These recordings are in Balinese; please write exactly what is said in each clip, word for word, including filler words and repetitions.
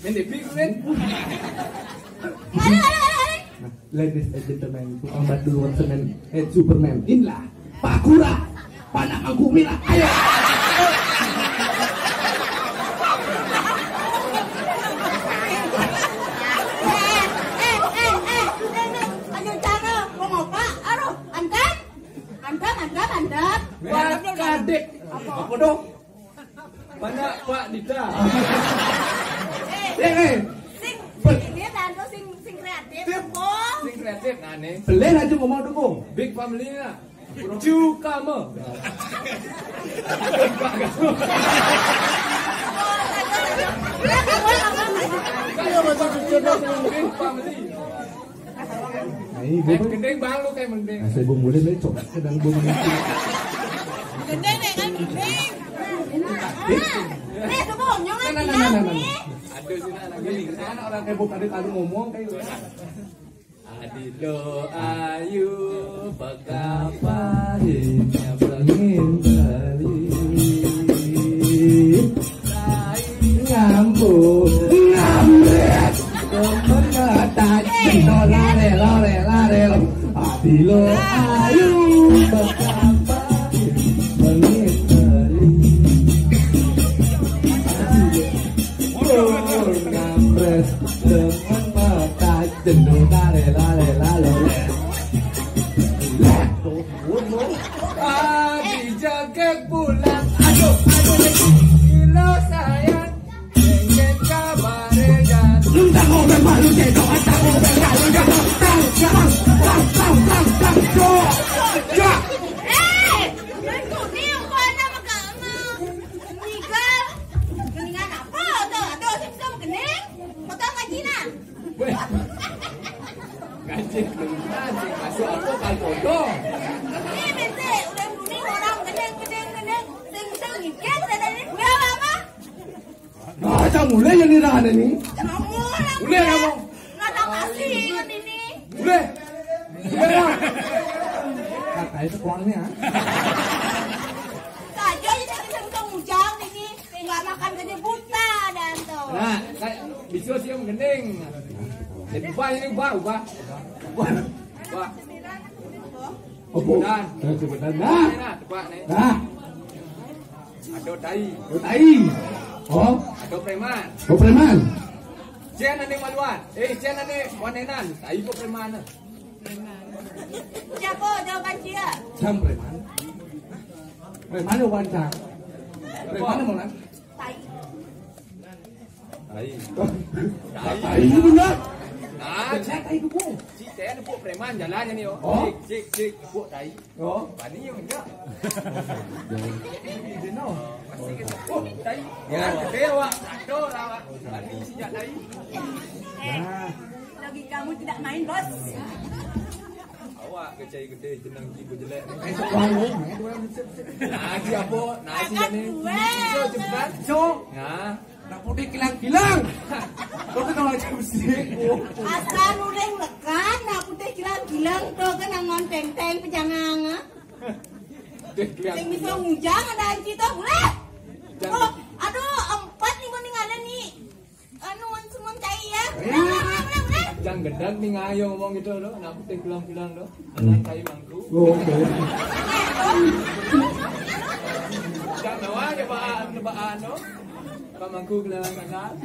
Ini big, men. Ladies and gentlemen, tukang batu luar semen, head Superman, inilah Pak Kura, Pak Nak Mangkuk Mila, ayo. Ayo, cara mau ngopak, aduh, antam, antam, antam, antam. Wah, kadek. Apa? Apa dong? Banyak Pak Dita. Eh, eh. Sing, sing ini, nah, sing, sing kreatif, Bung. Sing kreatif, nah, nih. Beli aja ngomong dukung. Big family, nah. Cuka me. Big family. Ayo, gendeng bang lu kayak mending. Nah, saya bung mulai nih, coba sedang bung. Gendeng deh kan, gendeng. Nih, tuh bung, nyongan. Nah, nah, nah, nah, nah, nah. Aduh, sini anak gini, sana orang kayak bung, ada kali ngomong kayak gitu. Adilo ayu pekapahin nyabangin bali. Ngambu, ngambret. Temen ngetak, lare, lare, lare. Adilo ayu pekapahin nyabangin bali. Adilo ngambret. Temen ngetak. Jendul lare lare lalo. Adi jagek pulang. Aduh, aduh, ilo sayang. Jengket kabare jatuh. Lu tak mau bermalu, cedok, tak mau bermalu, cedok. Tang, tang, tang, tang, tang, tang, cok. Cok. Eh, bantu ni, kau ada pegang. Niga. Geningan apa tu? Aduh, sing sing gening. Pegang ngaji nah. Weh. Ngaji, ngaji. Masuk apa kal bodoh? Ni mesti udah kuning orang gening, gening, gening. Sing sing mikir dah dari dia apa? Nah, macam mulai yang ni dah ni. Kamu lah. Mulai kamu. Nggak tahu kasih ini. Mulai. Mulai lah. Kata itu kurangnya. Saja aja kita bisa ujang ini. Nggak makan gede buta dan tuh. Nah, kayak bisa sih yang gending. Jadi ubah ini ubah, ubah. Ubah. Ubah. Oh, bu. Nah. Nah, sebentar. Nah. Nah, tebak nih. Nah. Ada tai. Oh, tai. Oh. Ada preman. Oh, preman. Cen ane maluan. Eh, cen ane wanenan. Tai kok preman. Siapa jawaban dia? Jam preman. Preman jawaban cang. Preman mau kan? Tai. Tai. Tai itu benar. Ah, cek tai itu, Bu. Cik, saya ada bu preman jalannya nih, oh. Oh. Cik, cik, cik, bu tai. Oh. Bani yang enggak. Ini no. Masih kita. Oh, tai. Ya, gede, Wak. Satu lah, Wak. Bani sejak tai. Nah. Logikamu tidak main, Bos. Awak kecai gede jenang jigo jelek. Nasi apa? Nasi ni. Cok, cepat. Cok. Nah. Nak putih kilang-kilang. Kau tu kalau macam si. Asal orang lekan, nak putih kilang-kilang tu kan angon teng-teng pejangang. Sing bisa ngujang ada anci tu, boleh? Oh, aduh, empat ni kau tinggalan ni. Anu, wan semua cai ya. Ulang, ulang, ulang, ulang, ulang. Jangan gedang nih ngayo ngomong gitu loh. Nak putih bilang-bilang loh. Anak cai mangku. Oh, oke. Jangan bawa aja bahan, bahan loh. Pak mangku bilang anak.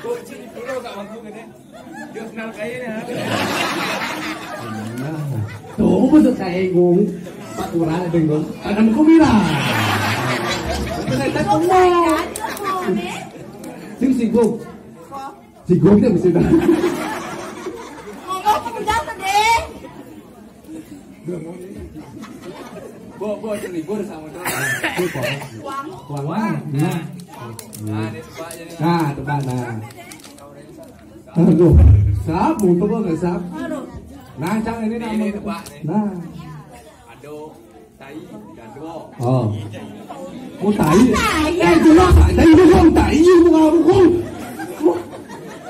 Kok cili pulau kak mangku gede. Dia kenal kaya ni. Nah. Tuh, masuk saya ngomong. Pak Lurah ada ngomong. Tanam kumira. Sing singgung. Singgung dia mesti dah. Ngomong pemuda sedih. Bo, bo, terlibur sama tu. Wang. Wang, wang. Nah. Nah, dia tebak je ni. Nah, tebak dah. Aduh, sap, untuk kau tak sap. Aduh. Nah, cang ini nama. Ini tebak ni. Nah. Aduh. Tai, dah dua. Oh. Oh, tai. Tai. Eh, tu lah, tai tu, tai tu, bukan aku.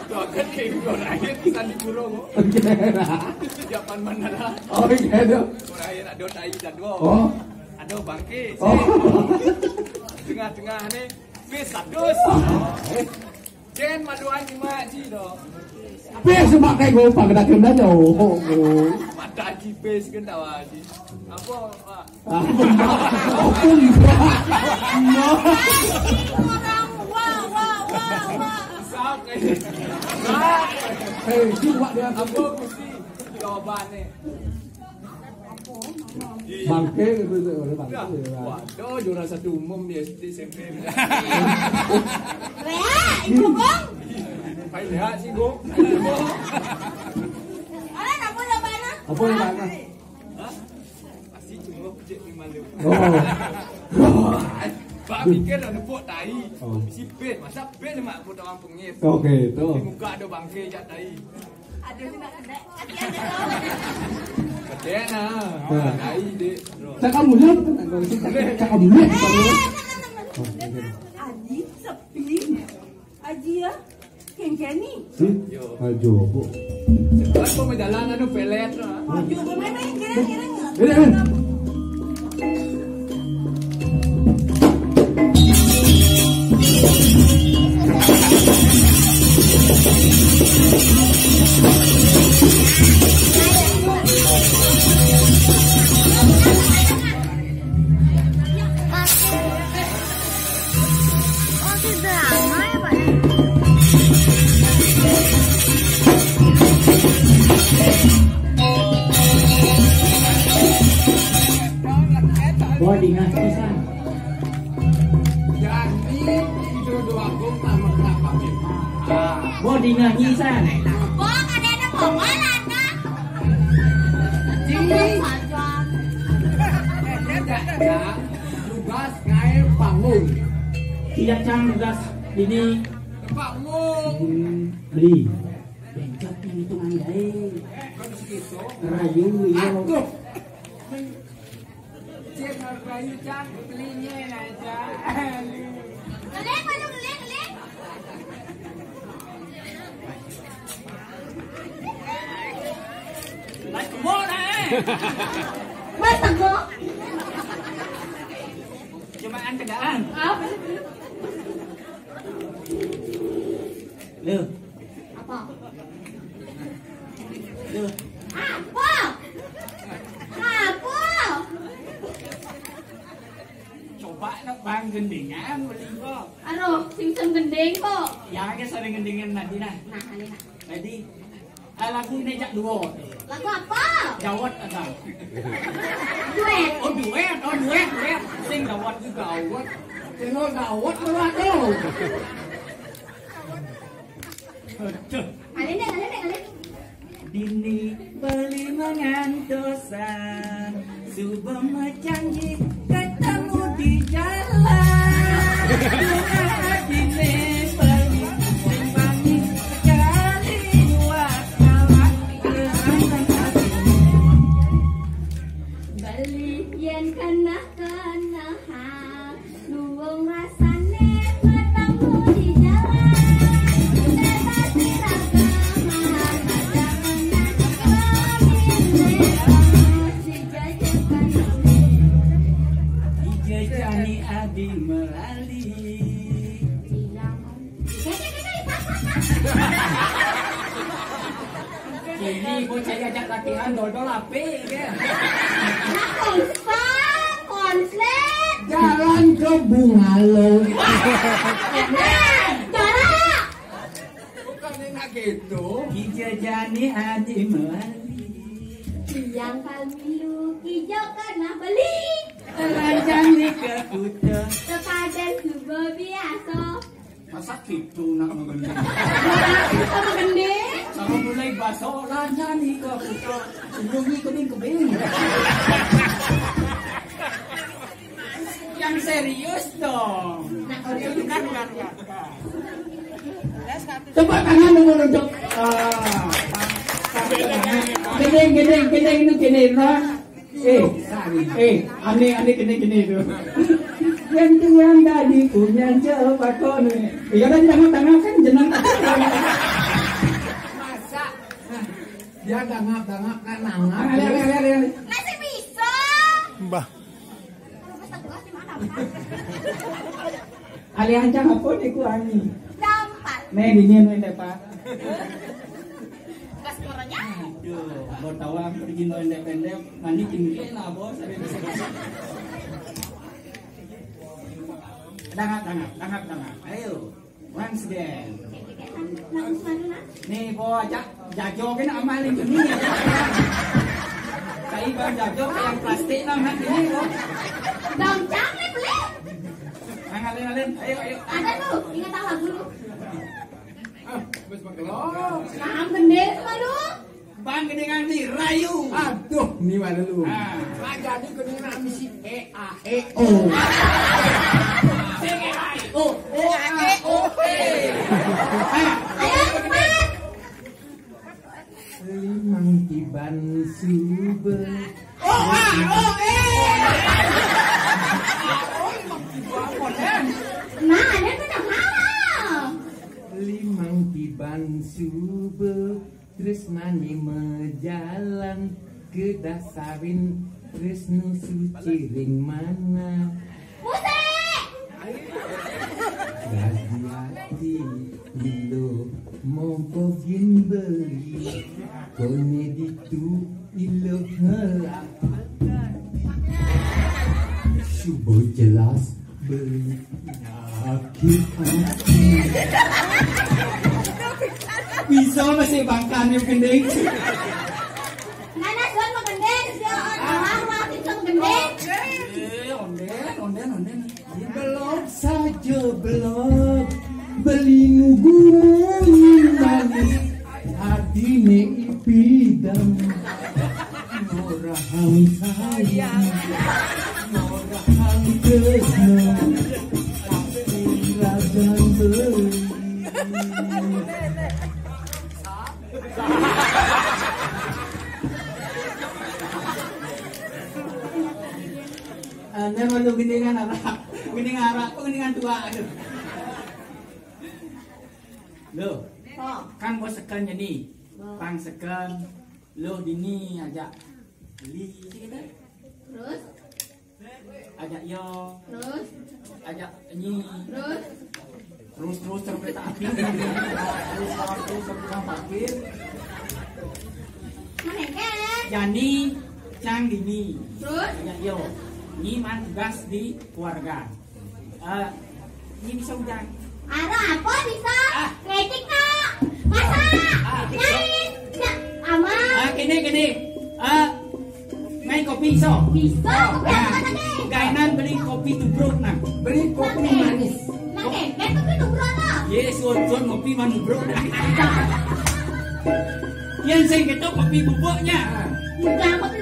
Tu akan kayak orang air di sana kurung. Okey lah. Japan mana lah? Oh, okey tu. Orang air ada tai, dah dua. Oh. Ada bangkit. Oh. Tengah-tengah ni. Status. Jen maduan cuma Haji tu. Pes semak kai gopang kena kena jauh. Oh, oh. Mata Haji pes kan tawa Haji. Apa, Pak? Ah, apa, Pak? Orang, wah, wah, wah, wah. Sak, eh. Sak. Eh, cuba dia. Apa mesti jawabannya? Bangke gitu, itu oleh bangke. Dah. Ya, Pak. Waduh, juara satu umum di S D S M P. Weh, itu, Bang. Paling lihat sih, Bang. Alah, apa ya, Bang? Apa ya, Bang? Hah? Masih cuma cek di malu. Oh. Pak pikir dah nepuk tai. Oh. Si pet, masa pet lemak pun orang pengis. Oke, itu. Di muka ada bangke jak tai. Aduh, nak kena. Kaki aja kau. Kena. Nah. Ai, dek. Cakap mulut. Cakap mulut. Eh, tenang, tenang, tenang. Oh, oke. Aji, sepi. Aji ya. Kengkeni. Hmm? Ajo, Bu. Sekarang kau berjalan anu pelet lah. Ajo, bermain-main, kira-kira. Ini, ini. Oh, sudah lama ya, Pak? Boarding ah, pisan. Jani itu dua kong sama kenapa? Boarding ah, pisan. Bang, ada ada bawa lah, Kak. Ini. Tidak, ya. Tugas ngae panggung. Tidak cang tugas ini. Panggung. Hmm, beli. Bengkak yang hitungan gae. Rayu, iya. Aduh. Cek rayu cang, belinya aja. Keling, mana keling, keling? Mas kebo dah, eh. Mas kebo. Cuma antegaan. Apa? Lu. Apa? Lu. Apa? Apa? Coba nak bang gendingan beli kok. Aduh, sing sing gending kok. Ya, ke sering gendingan nanti nah. Nah, ini nah. Jadi, ah, lagu ini jak dua. Lagu apa? Jawat atau? Duet. Oh, duet. Oh, duet, duet. Sing jawat juga, awat. Sing jawat berapa? Aduh. Alin deh, alin deh, alin. Dini beli mangantosan, suba macanji ketemu di jalan. Dua dini beli, simpangi sekali dua kawan. Beli yang kena-kena. Luwung rasane ketemu di jalan. Tetapi rasa mahal pada menang. Kami merah dijajakan. Dijajani adi melali. Iya. Ini bocah ajak latihan dodol apik ya. Nah, konslet, konslet. Jalan ke Bungalow. Nah, corak. Bukan enak gitu. Kijajani adi melali. Tiang pamilu kijo kana beli. Telanjang ni ke kuta. Tepadan suba biasa. Masa gitu nak ngegending? Sama gending? Sama mulai baso lah nyanyi ke putar. Senyum ni kebing-kebing. Yang serius dong. Nah, kalau itu kan kan kan. Coba tangan menunjuk. Ah. Gending, gending, gending itu gending, nah. Eh, eh, ane, ane kene, kene itu. Yang tiang tadi punya coba kau nih. Ya kan, tengah-tengah kan jeneng. Masa? Dia tengah-tengah kan nangan. Ada, ada, ada, ada. Masih bisa. Mbah. Kalau pas tegas di mana, Pak? Alih ancang apa niku, Ani? Dampar. Nih, dingin, wéh, Pak. Gas kurangnya. Aduh, mau tahu apa dingin, wéh, pendek, mani tinggi lah, Bos. Dangap, dangap, dangap, dangap. Ayo, once again. Lagu mana? Nih, bawa aja. Jajo kena amalin ini. Saya bang jajo yang plastik lah, Mat, ini, kok. Bang Cang, nih, beli. Nah, ngalin, ngalin. Ayo, ayo. Ada tuh, ingat tahu lagu lu. Ah, bes magelok. Paham gede sama lu. Bang gede nganti, rayu. Aduh, ini mana lu? Ah. Raja ini gede nganti si E A E O. C K I O. O A O E. Ah. Ayo, cepat. Limang tiban sube. Oh, ah, oh, eh. Nah, ada tuh yang halal. Limang tiban sube, terus nani mejalan ke dasarin Tresno suci ring mana? Musik. Dadi ati ilo mongko gin beli. Kone ditu ilo ngelak. Subo jelas beli. Sakit hati. Bisa masih bangkane gending. Nana suan mau gending, si orang mau kita mau gending. Eh, onden, onden, onden. Belum saja belum beli nunggu manis hati ne ipidam. Orang sayang, orang kesel, tapi rajan beli. Ane malu gini kan arak, gini ngarak, gini kan tua. Aduh. Lo, oh, kan bos sekan jadi, oh, pang sekan, lo dini aja beli sih kita. Terus? Ajak yo. Terus? Ajak nyi. Terus? Terus, terus, terus kereta api. Terus, terus, terus, terus, terus, terus. Mana kan? Jani, Cang Dini. Terus? Ajak yo. Nyi man tugas di keluarga. Eh, ini bisa hujan. Ada apa bisa? Ah. Ngecek, Kak. Masa? Ah, gitu. Nyari. Ya, aman. Ah, gini, gini. Ah, main kopi iso. Bisa, kopi apa tadi? Gainan beli kopi tubruk, nah. Beli kopi manis. Nah, eh, eh, kopi tubruk apa? Ye, suon-suon kopi man tubruk. Yang sing ketok kopi bubuknya. Udah, kopi